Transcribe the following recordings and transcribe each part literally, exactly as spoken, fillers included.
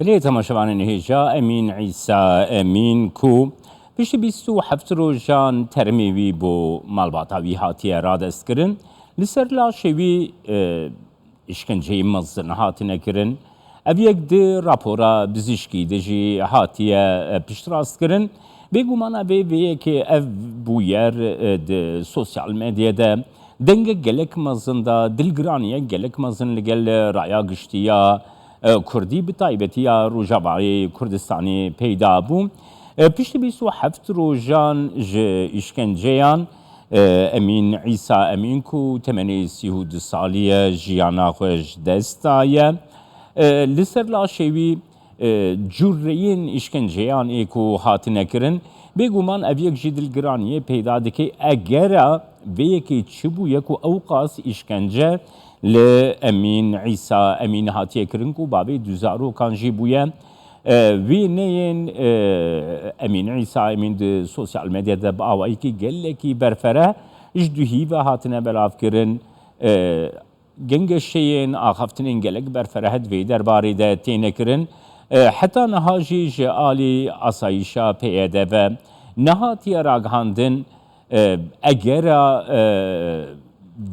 Dilê temaşevanên hêja Emîn Îsa Emîn ku piştî bîst û heft rojan termê wî bo malbata wî hatiye radestkirin, li ser laşê wî, e, îşkenceyê mezin hatine kirin. Ev yek di rapora bizîşkî de jî hatiye, e, piştrastkirin. Bêguman ev ê vê yekê ev bûyer, e, di sosyal medyê de dengek gelek mezin da, dilgiraniyek gelek mezin li gel raya giştî ya, e, Kurdî, bi taybetî ya Rojavayê Kurdistanê peyda bû. E, piştî bîst û heft rojan ji îşkenceyan, e, Emîn Îsa Emîn ku temenê sî û du salî ye, jiyana xwe ji dest daye. E, li ser laşê wî, e, cûreyên îşkenceyan ê ku hatine kirin, bêguman ev yek jî dilgiraniyê peyda dike. Egera vê yekê çi bûye ku ew qas îşkence li Emîn Îsa Emîn hatiye kirin ku bavê du zarokan jî bûye. E, wêneyên, e, Emîn Îsa Emîn di sosyal medyada bi awayekî gelekî berfereh ji duhî ve hatine belavkirin. E, gengeşeyên axaftinên gelek berfereh di vê derbarê de têne kirin. E, heta niha jî ji alî asayîşa P Y D ve nehatiye ragihandin, e, egera, e,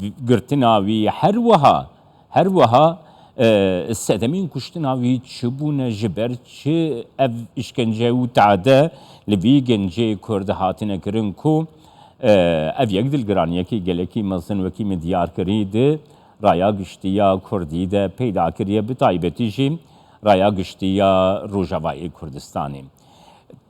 vi-, girtina wî her wiha, her wiha, e, sedemên kuştina wî çi bûne, ji ber çi ev îşkence û teade li vî gencê Kurd hatine kirin ku, e, ev yek dilgiraniyekî gelekî mezin wekî min diyar kirî di raya giştî ya Kurdî de peyda kiriye, bi taybetî jî raya giştî ya Rojavayê Kurdistanê.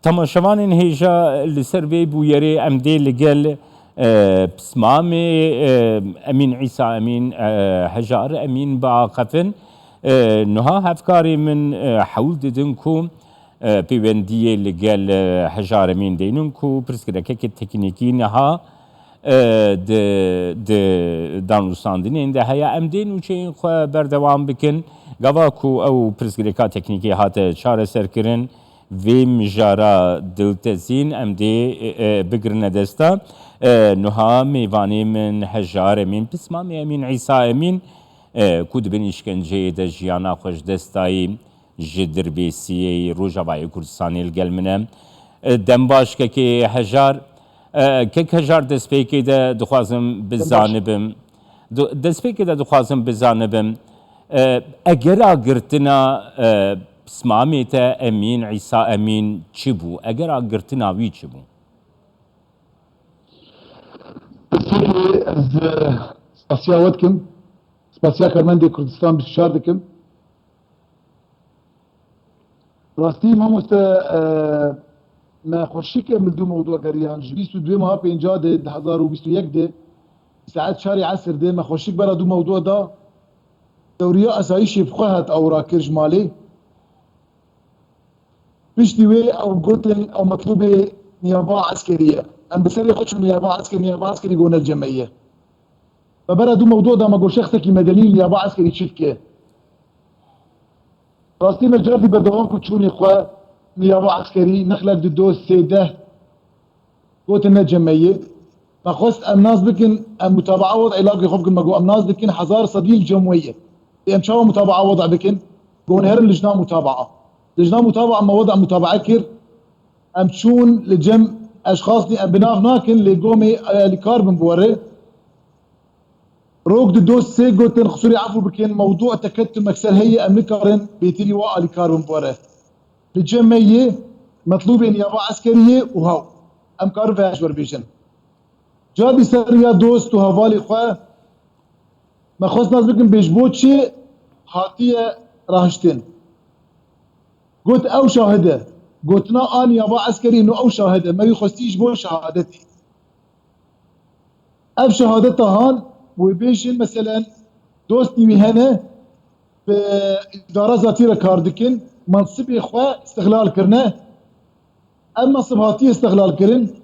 Temaşevanên hêja, li ser vê bûyerê em dê li gel, e, pismamê, e, Emîn Îsa Emîn, e, Hejar Emîn biaxifin. E, niha hevkarê min, e, hewl didin ku, e, pêwendiyê li gel, e, Hejar Emîn deynin ku pirsgirêkeke teknîkî niha, e, di, di danûstandinên de heye. Em dê nûçeyên xwe berdewam bikin. Gava ku ew pirsgirêka teknîkê hate çareserkirin, vê mijara diltezîn em dê, e, e, bigirine desta. E, nuha mêvanê min Hejar Emîn, pismamê Emîn Îsa Emîn, e, ku di bin îşkenceyê de jiyana xwe ji dest dayî, ji Dirbêsiyê Rojavayê Kurdistanê li gel min e. E, dem baş kekê Hejar. E, kek Hejar, destpêkê de dixwazim bizanibim. Du-, destpêkê de dixwazim bizanibim. E, egera girtina, e, pismamê te Emîn, Îsa Emîn çi bû? Egera girtina wî çi bû? Destpêkê ez, e, spasiya we dikim. Spasiya karmendê Kurdistan bîst û çar dikim. Rastî mamoste, e, me xweşik em li du mewdûa geriyan. Ji bîst û duyê meha pênca de, di hezar û bîst û yek de, saet çarê esir de me xweşik bera du mewdûa da. Dewriya asayîşê bi xwe hat awra kir ji malê. Piştî wê ew gotin ew metlûbê niyaba eskerî ye. Em bi serê xwe çûn niyaba eskerî, niyaba eskerî gone cemeyê. Me bera du mewdû da me got şexsekî medenî niyaba eskerî çi dike. Rastî me cardî berdewam ku çûnê xwe niyaba eskerî nexlek di do sê deh gotin ne cemeyê. Me xwest em nas bikin, em mutabaa wed îlaqê xwe bikin, me got em nas dikin hezar sedî li cem we ye. Ê em çawa mutabaa wed bikin? Got herin lijna mutabaa. Lijna mutabaa me wed mutabaa kir. Em çûn li cem eşxasî em bi nav nakin, lê gomê alîkar bin bi we re. Rok di dost sê gotin, xisûrê efû bikin, mewdû teketum ekser heye, em nikarin bêtirî wa alîkar bin bi we re. Li cem me yê metlûbên yava eskerî yê û hew. Em karin vê ji we re bêjin. Cadî ser ya dost û hevalê xwe, me xwest nas bikin bê ji bo çi hatiye rahiştin. Got ew şahid e. Gotina a niyaba eskerî no ew şahid e. Me wî xwestî ji bo şehadetê. Ev şehadeta han wê bêjin, meselen, dostî wî hene, bi îdara zatî re kar dikin, mensibê xwe îstixlal kirine. Ev mensib hatiye îstixlal kirin,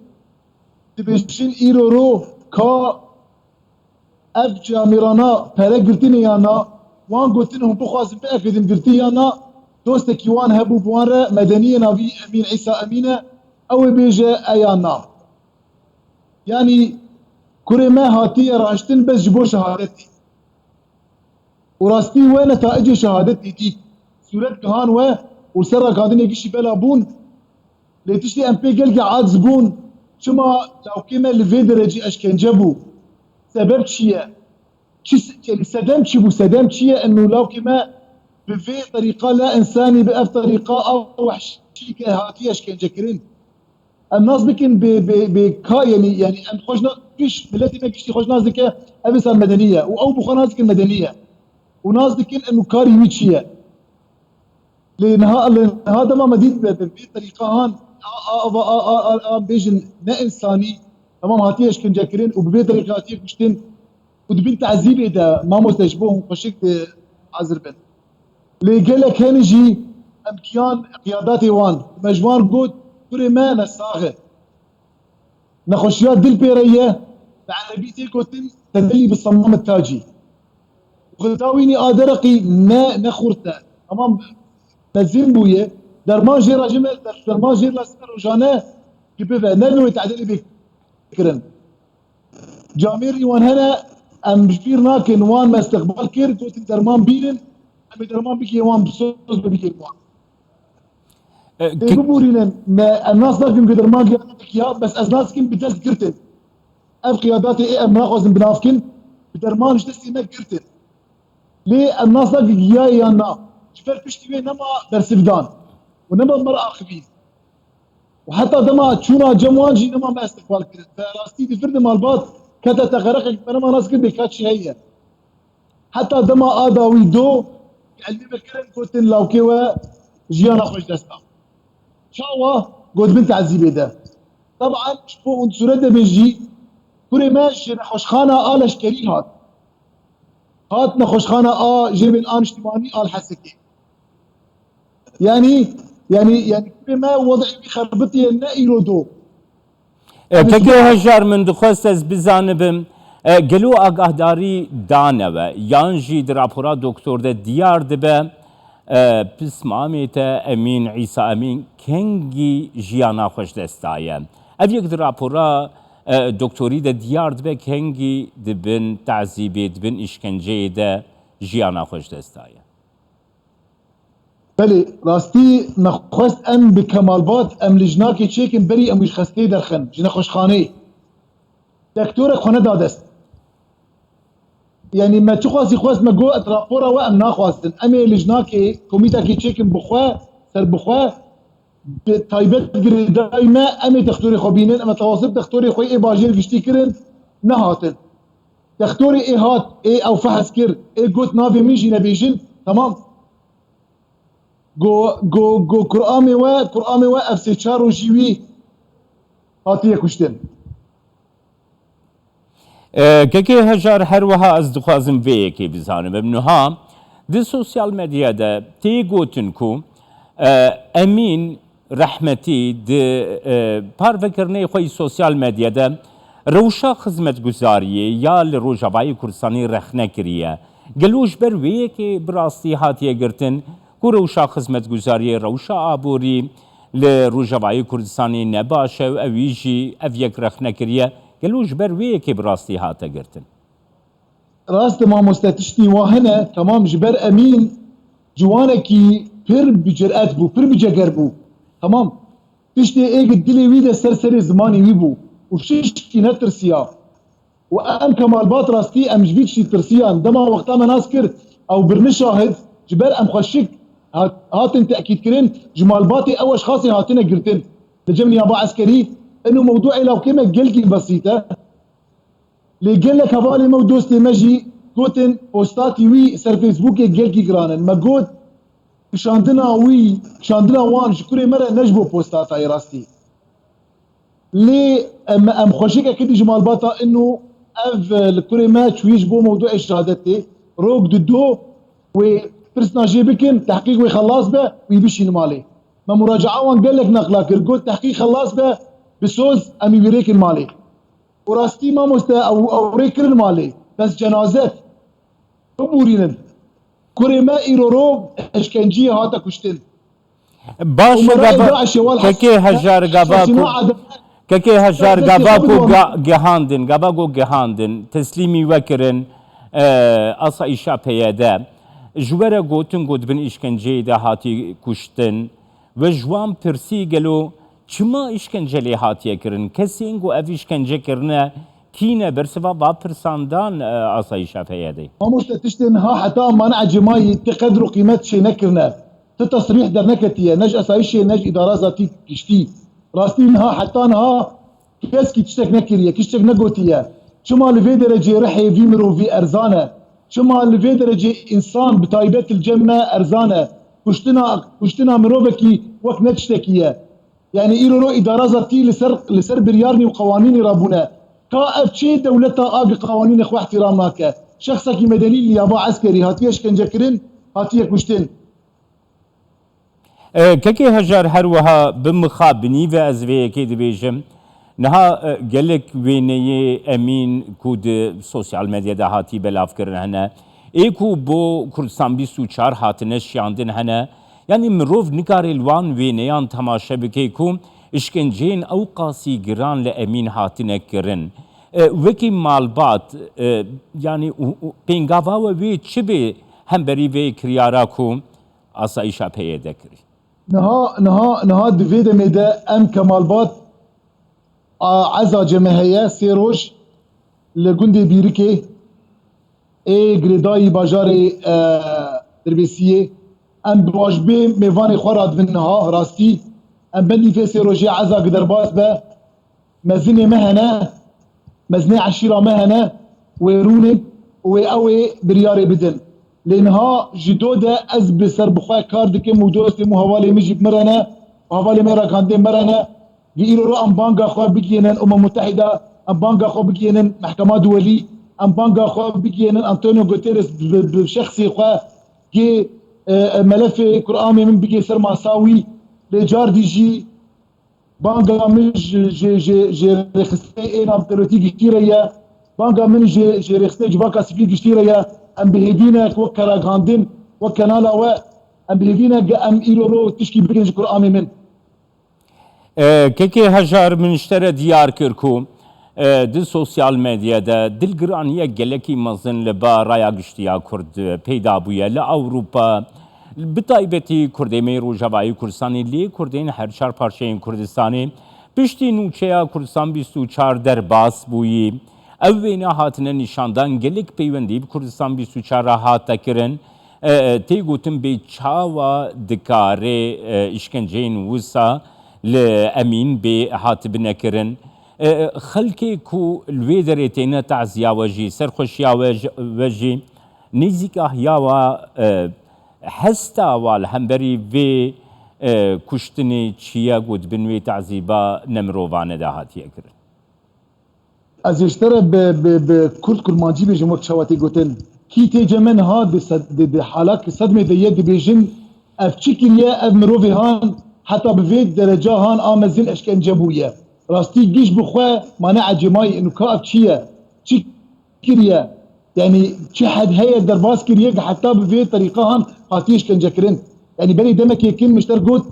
dibêjin îro ro ka ev camêrana pere girtine ya na, wan gotin hûn bixwazin biekidin girtin ya na, dostekî wan hebû bi wan re, medeniyê navî Emîn Îsa Emîn e, ew ê bêje e ya na. Yanî kurê me hatiye raştin bes ji bo şehadetê. Û rastî we netaicê şehadetê dît. Sûret gihan we û ser ragihandinê giştî bela bûn. Lê tiştê em pê gelkî aciz bûn, çima lawkê me li vê derecî eşkence bû? Sebeb çi ye? Çi, yanî sedem çi bû? Sedem çi ye? Eno lawkê me bi vê terîqa la însanî, bi ev terîqa a wehşî ke hatiye eşkencekirin. Em nas bikin bi, bi, bi ka, yanî, yanî em xweş na-, giş, miletê me giştî xweş nas dike, ev insan medenî ye. Û ew bi xwe nas dikin medenî ye. Û nas dikin eno karî wî çi ye. Lê niha, lê niha dema me dît be, bi vê terîqa han, a, a, a, a, a, a, a, bêjin ne însanî, temam hatiye eşkencekirin û bi vê terîqa hatiye kuştin û di bin tezîbê de, mamoste, ji bo hûn xweşik di hazir bin. Lê gelek hene jî em kiyan qiyadatê wan, me ji wan got, kurê me ne sax e. Nexweşiya dil pê re ye, bi erebî tê gotin, tedellî bi semmam tacî. Xwedawînî a dereqî ne, ne xurt e. Tamam, mezin bûye. Derman jê re ji me, der-, derman jê re sime rojane ki bibe. Ne bi wê tedellî bê kirin. Camêrî wan hene, em ji bîr nakin, wan me istiqbal kir, gotin derman bînin, em ê derman bikê wan, bi soz be bikê wan. E, Ê ke- biborînin, me, em nas nakin ku derman giyanek ya, bes ez nas dikim bi dest girtin. Ev qiyadatê ê em naxwazin bi nav kin, bi derman ji destê me girtin. Lê em nas nakin giya ye yan na. Ji ber piştî wê nema bersivdan. Û nema me re axivîn. Û heta dema çûna cem wan jî nema me istiqbal kirin. Bi rastî di vir de malbat kete teqereqek me nema nas kir bê ka çi heye. Heta dema a dawî do, elmê me kirin gotin lawkê we jiyana xwe ji dest da. Çawa? Got bin tezîbê de. Teban ji bo hûn sûret de bin jî, kurê me ji nexweşxana a leşkerî hat. Hat nexweşxana a jêmên a niştimanî a li Hesekê. Yanî, yanî, yanî kurê me wed'ê wî xerbitiye ne îro do. E, Kekê Hejar, min dixwest ez bizanibim, e, gelo agahdarî dane we, yan jî di rapora doktor de diyar dibe, e, pismamê te Emîn, Îsa Emîn, kengî jiyana xwe ji dest daye? Ev yek di rapora, e, doktorî de diyar dibe, kengî di bin tezîbê, di bin îşkenceyê de jiyana xwe ji dest daye. Belê, rastî me xwest em bi kemalbat, em lijnakê çêkin, berî em wî ji xestê derxin, ji nexweşxaneyê. Doktorek xwe neda dest. Yanî me çiqasî xwest, me got, et rapora we em naxwazin. Em ê lijnakê, komîtekê çêkin bi xwe, ser bi xwe, bi taybet girêdayî me, em ê doktorê xwe bînin, em ê tewasib doktorê xwe ê bajêr giştî kirin, nehatin. Doktorê ê hat, ê ew fehes kir, ê got navê min jî nebêjin, temam. Go, go, go Kur'amê we, Kur'amê we ev sê çar rojî wî hatiye kuştin. E, Kekê Hejar, her wiha ez dixwazim vê yekê bizanim. Em niha di sosyal medyada tê gotin ku, e, Emîn Rehmetî di, e, parvekirinê xwe yî sosyal medyada rewşa xizmetguzariyê ya li Rojavayê Kurdistanê rexne kiriye. Gelo ji ber wê yekê bi rastî hatiye girtin ku rewşa xizmetguzariyê, rewşa aborî li Rojavayê Kurdistanê ne baş e û ewî jî ev yek rexne kiriye. Gelo ji ber wê yekê bi rastî hate girtin? Rast e mamoste, tiştî wa hene, temam, ji ber Emîn ciwanekî pir bi ciret bû, pir bi ceger bû. Temam. Tiştê ê gi dilê wî de ser serê zimanê wî bû û şişkî netirsiya. Û em kemalbat rastî em ji vî tiştî tirsiyan. Dema wexta me nas kir, ew birni şahid, ji ber em xweşik hat-, hatin tekîd kirin, ji malbatê ew eşxasê hatine girtin. Li cem niyaba eskerî, eno mewdûê lawkê me gelkî besît e. Lê gelek hevalê me û dostê me jî gotin postatî wî ser Facebookê gelkî giran in. Me got, kişandina wî, kişandina wan ji kurê me re ne ji bo postatayê rastî. Lê em, em xweşik ekidî ji malbata ino ev, e, li kurê me çûyî ji bo mewduê şehadetê. Rok di do wê pirsna jê bikin, tehqîq wê xelas be, wî bişîn malê. Me muraca'a wan gelek neqla kir. Got, tehqîq xelas be, bi soz em ê wî rêkin malê. Û rastî mamoste ew, ew rê kirin malê. Bes cenazet. Bibûrînin. Kurê me îro ro eşkenciyê hate kuştin. Baş e, Umara gava, Daişê wal kekê Hejar gava ku, kekê Hejar gava ku ga-, gehandin, gava ku gehandin, teslîmî we kirin, e, asayîşa P Y D. Ji we re gotin ku di bin îşkenceyê de hatî kuştin. We ji wan pirsî gelo çima îşkence lê hatiye kirin? Kesên ku ev îşkence kirine kî ne? Bersiva va pirsan dan, e, asayîşa P Y D'ê. Mamoste, tiştê niha heta mane ecêmayî ti qedr û qîmet çê nekirine. Ti tesrîh derneketiye, ne ji asayîşê, ne ji îdara zatî giştî. Rastî niha heta niha keskî tiştek nekiriye, tiştek negotiye. Çima li vê derecê rihê vî mirovî erzan e? Çima li vê derecê însan bi taybet li cem me erzan e? Kuştina, kuştina mirovekî wek ne tiştekî ye. Yani îro ro îdara zatî li ser, li ser biryarnî û qewanînî rabûne. Ka ev çê dewleta a gi qewanînê xwe ihtiram nake? Şexsekî medenî li yaba eskerî hatiye işkence kirin, hatiye kuştin. E, Kekê Hejar, her wiha bi mixabinî ve ez vê yekê dibêjim. Niha, e, gelek wêneyê Emîn ku di sosyal medyada hatî belavkirin hene. Ê ku bo Kurdistan bîst û çar hatine şiyandin hene. Yanî mirov nikare li wan wêneyan temaşe bike ku işkenceyên ew qasî giran li Emîn hatine kirin. E, wekî malbat, e, yanî û, û pêngava we wê çi bê hemberî vê kiryara ku asayîşa P Y D kirî? Niha, niha, niha di vê demê de em ke malbat a eza ceme heye sê roj li gundê Bîrikê ê girêdayî bajarê, e, Dirbêsiyê. Em bi wajibê mêvanê xwe radibin niha, rastî. Em bendî vê sê rojê eza gi derbas be. Mezinê me hene, mezinê eşîra me hene, wê rûnin û wê ew ê biryarê bidin. Lê niha ji do de ez bi serbixwe kar dikim û dostê min û hevalê min jî bi min re ne, hevalê me rakandê me re ne. Vî îro ro em banga xwe bigihênin Umem Mutehîda, em banga xwe bigihênin Mehkema Duwelî, em banga xwe bigihênin Antonio Guterres bi, bi şexsê xwe, gê, e, e, melefê Kur'anê min bigê ser masa wî, lê cardî jî banga min ji, ji, ji, ji rêxistinê ê navdewletî giştî re ye. Banga min ji, ji rêxistinê civaka sivîl giştî re ye. Em bi hêvî ne wek karagihandin, wek kanala we, em bi hêvî ne ge em îro ro tişkî bikin ji Kur'anê min. E, Kekê Hejar, min ji te re diyar kir ku, e, di sosyal medyada dilgiraniye gelekî mezin li ba raya giştî ya Kurd, e, peyda bûye. Li Ewropa, bi taybetî Kurdê me yê Rojavayê Kurdistanê, lê Kurdên her çar parçeyên Kurdistanê, piştî nûçeya Kurdistan bîst û çar derbas bûyî. Ev wêne hatine nîşandan gelek peywendî bi Kurdistan bîst û çar re hate kirin. E, e, tê gotin bê çawa dikare, e, îşkenceyên wisa li Emîn bê hatibine kirin. E, e, xelkê ku li wê derê têne taziya we jî, serxweşiya we ji, we jî, nêzîkahiya wa, e, hesta wa li hemberî vê, e, kuştinê çi ye ku di bin wê tazîba nemirovane de hatiye kirin? Ez ê ji te re bi, bi, bi kurd kurmancî bêjim, wek çawa tê gotin. Kî tê cem me niha di sed-, di, di halak sedmê de ye, dibêjin, ev çi kiriye, ev mirovê han heta bi vê dereca han a mezin eşkence bûye. Rastî giş bi xwe mane ecêmayî, inu ka ev çi ye? Çi kiriye? Yanî çi hed heye derbas kiriye ki heta bi vê terîqa han hatiye işkence kirin? Yanî berê demekê kin min ji te re got,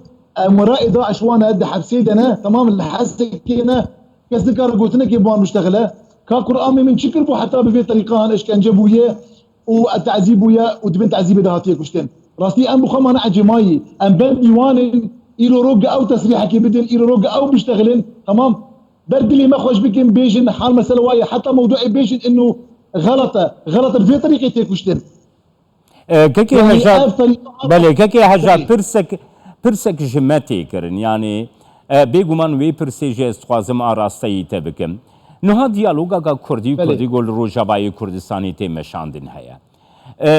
em wera ê DAIŞ wan e, di hepsê de ne, temam li Hesekê ne, kes nikare gotinekê bi wan biştexile. Ka Kur'anê min çi kir bû heta bi vê terîqa han işkence bûye û tezîb bûye û di bin tezîbê de hatiye kuştin? Rastî em bi xwe mane ecêmayî, em bendî wan in, îro ro ge ew tesrîhekê bidin, îro ro ge ew biştexilin, temam. Ber dilê me xweş bikin, bêjin, hal mesele wa ye, heta mewduê bêjin, inu xelet e, xelet e, bi vê terîqê tê kuştin. E, Kekê Yanî Hejar, ev terîqa belê, Kekê Hejar, Belê. pirsek, pirsek ji me tê kirin. Yanî, e, bêguman wê pirsê jî ez dixwazim arasteyî te bikim. Niha diyaloga ga Kurdî, Belê. Kurdî ku li Rojavayê Kurdistanê tê meşandin heye. E,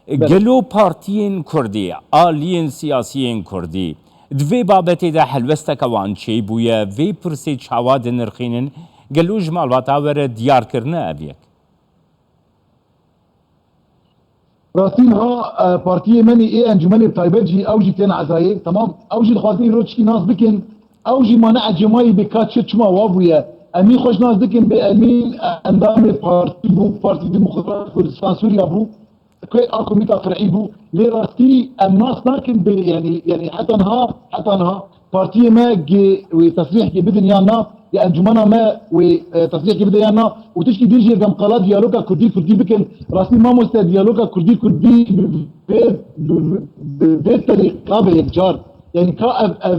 Belê. Gelo partiyên Kurdî, aliyên siyasiyên Kurdî, di vê babetê de helwesteke wan çêbûye, vê pirsê çawa dinirxînin, gelo ji malbata we re diyar kirine ev yek? Rastî niha, e, partiyê me nî ê encûmenê taybet jî, ew jî tên ezayê, temam. Ew jî dixwazin îro çikî nas bikin, ew jî mane ecêmayî bê ka çi çima wa bûye. Em î xweş nas dikin bê Emîn, e, endamê partî bû, Partî Demokrat Kurdistan Sûriya bû. Ku a komîta fer'î bû, lê rastî em nas nakin bê, yanî, yanî heta niha, heta niha partiyê me gê wê tesrîhkê bidin yan na, ya encumena me wê e, tesdîqî bide yan na û tişkî din jî gem qala diyaloga kurdî kurdî bikin. Rastî mamoste diyaloga kurdî kurdî bi vê bi- bi- bi vê terîqa be yekcar. Yani ka ev ev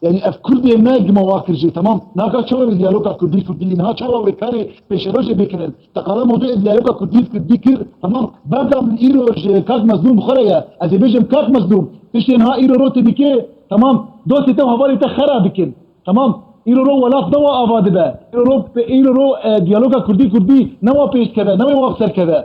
yani ev kurdê me gima wa kir jî, tamam. Naka çawa wê diyaloga kurdî kurdî, niha çawa wê karê pêşerojê bikirin. Te qala mewduê diyaloga kurdî kurdî kir, tamam. Berda min îro ji kak Mezlûm xwe re ye. Ez ê bêjim kak Mezlûm, tiştê niha îro ro te dike, tamam. Dostê te û hevalê te xera dikin. Tamam. Îro ro welat ne wa ava dibe. Îro ro, îro ro e, diyaloga kurdî kurdî ne wa pêş dikeve, ne wê wa bi ser keve.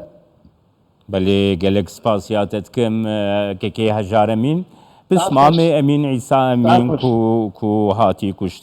Belê, gelek spasiya te dikim, e, kekê Hejar Emîn. Pismamê Emîn Îsa Emîn ku, ku hatî kuştin.